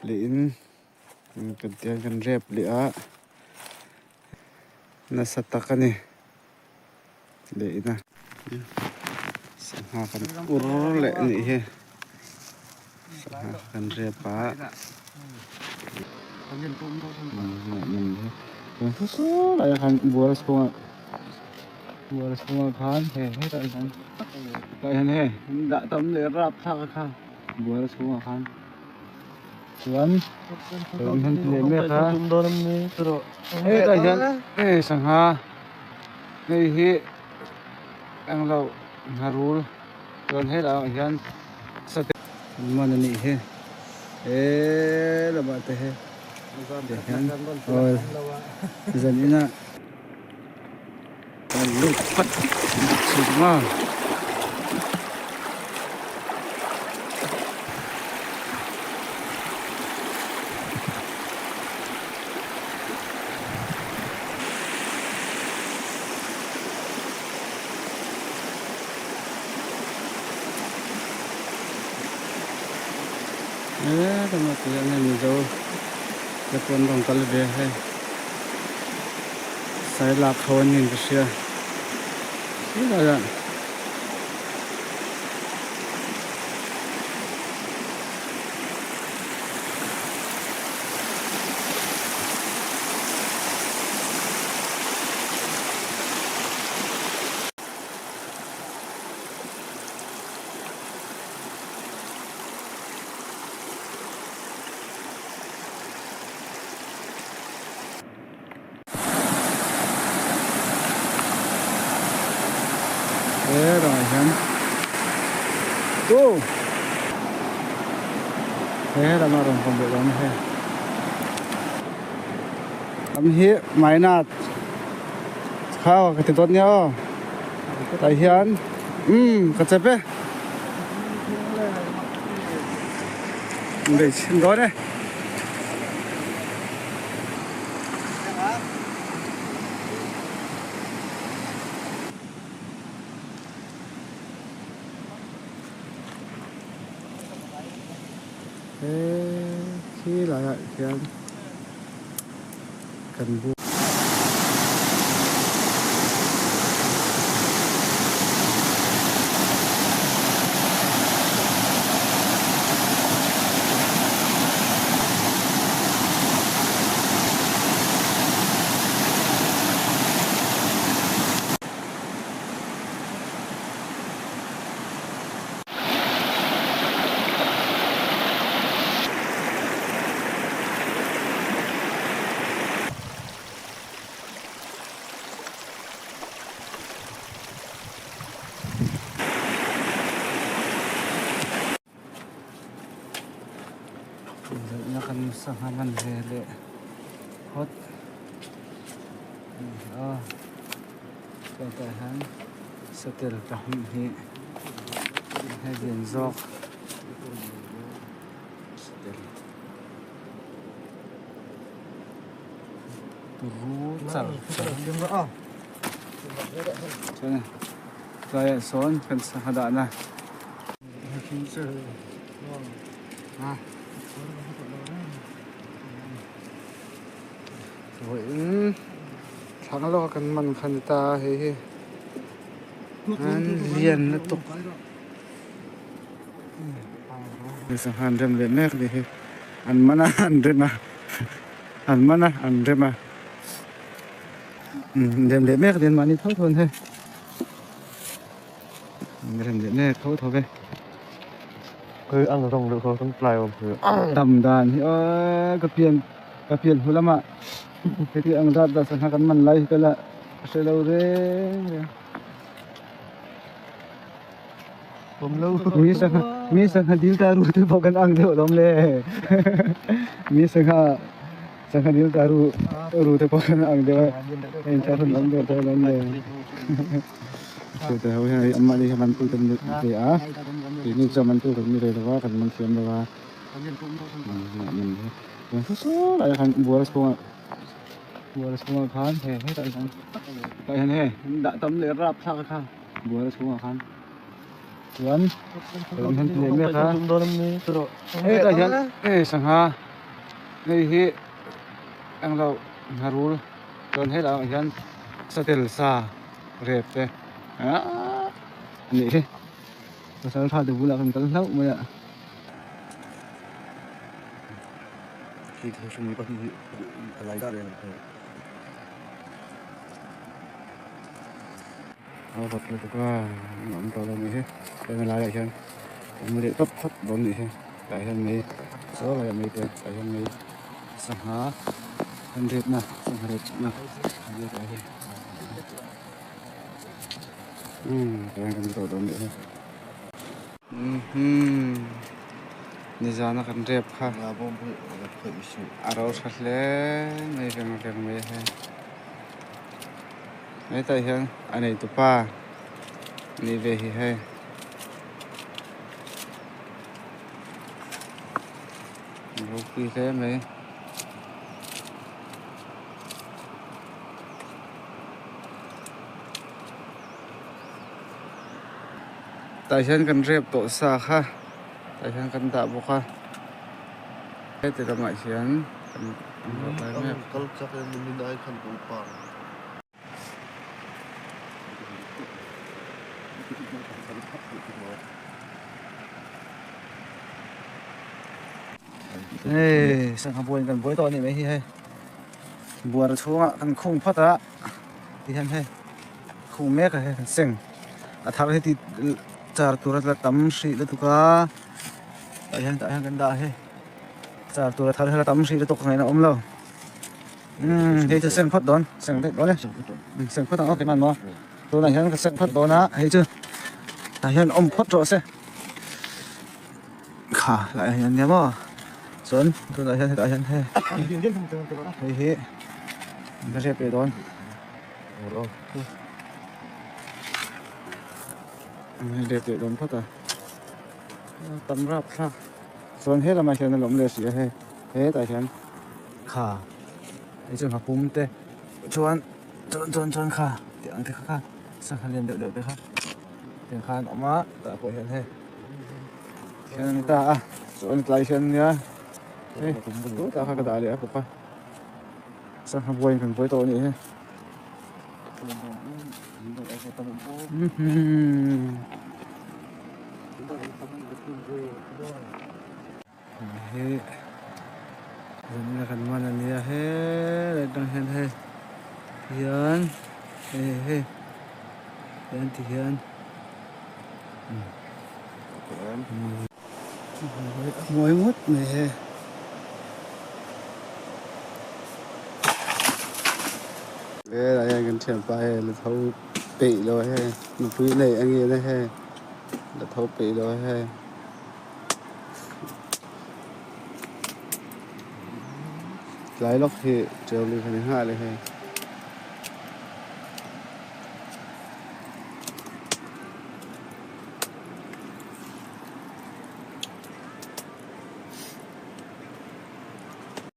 Leh in kan tiang kan rep leh a nasa tak a ni leh in a sangha kan ur leh a nih hi sangha kan rep a saw lai ah khan bual chhungah bual chhungah khan he hetah hian tah hian hei an dah tam leh rapthlak a kha bual chhungah khan. Chuan tawng hian ti leh mek a hetah hian hei sangha hei hi englo ngharul chuan helaiah hian sateh man a nih hi he lamah te hi tihian aw zan inah kan lut phawt chhung a. Mizo te pawh an rawn kal ve hei. Sai lak ho an niin ka hria helai ah Helaiah hian aw he lama rawn kawm leh dawn hei lam hi Mainat kha ka ti dawt nia aw tah hian umm ka chep e inbeihchhin dawn e. He khi laiah hian kan bu. Inzawrhna kan sangha man ve leh phawt a ni a chutah hian satel pahnih hi hei lian zawk satel. Turu char char chuan tlaiah sawn kan sangha dahna vawiin thlang lawka kan man kha ni ta a hei hi an lian lutuk sangha an rem leh mek a ni hi an man a an rem a. An man a, an rem a. Rem leh mek nen mahni tho tho an hei. Rem leh mek tho tho ve. Kei ang rawng deuh kha kan tlai awm hi. Tam dan hi aw ka pian ka pian hnu lamah heti ang zat zat sangha kan man lai hi ka la hre lo reng reng. Mi sangha mi sangha dil ta ru te pawh kan ang deuh alawm le mi sangha sangha dil ta ru ru te pawh kan ang deuh a hei in thlahrun awm deuh tawh alawm le chute ho hian hei anmahni hi man tu kan ni ve a keini chuan man tu kan ni ve lo va kan man thiam lo va saw lai ah khan bual chhungah bual chhungah khan he hetah hian tah hian hei an dah tam leh rapthlak a kha. Bual chhungah khan chuan tawng hian ti leh mek a hetah hian hei sangha. Hei hi englo ngharul chuan helai ah hian satel sa rep te aaa a nih hi pasal tha te bulah kan kal hlauh mai a. A vawt lutuk a an awm tawh lo nih hi heng laiah hian awm leh tawp phawt dawn nih hi tah hian mei saw laiah mei te tah hian mei sangha an ritna sangha ritna a ni tah hi umm tah hian kan tawh dawn nih hi umm nizana kan rep kha a ro tha hle mai veng veng mai a hei. Hetah hian a neitu pa nih ve hi hei. Ropui hle mai. Tah hian kan rep tawh sa kha tah hian kan dah bawk a heti lamah hian kan Hei sangha buain kan buai tawh a nih mai hi hei buara chhungah kan khung phawt a tihian hei khung mek a hei kan seng a thar hi ti char tur a la tam hrih lutuk a tah hian tah hian kan dah a hei char tur a thar hi la tam hrih lutuk ngaihna a awm lo. Umm hei chu seng phawt dawn seng daih dawn e seng phawt ang aw keimah maw tunah hian ka seng phawt dawn a hei chu tah hian awm phawt rawh se kha lai hian nia maw chuan tunah hian hetah hian hei hei hi ka hriat leh dawn hei let leh dawn phawt a tam rap thlak chuan he lamah hian a lawm leh si a hei hetah hian. Kha hei chu nghapum te chuan chuan chuan chuan kha tih ang te kha kha sangha lian deuh deuh te kha tiang khan a awm a tah pawh hian hei hian a ni ta a chuan tlai hian nia hei tah kha ka dah leh a bawk a sangha buaiin kan buai tawh a nih hi. Hei zanna kan man a nia helai atang hian hei hian hei hei hian ti hian a mawi ngawt mai hei. Helai hian kan thianpa hei la tho peih lo hei nupui neih a ngen a hei la tho peih lo hei. Tlai lawk hi ṭeu lui kha ni nghah le hei.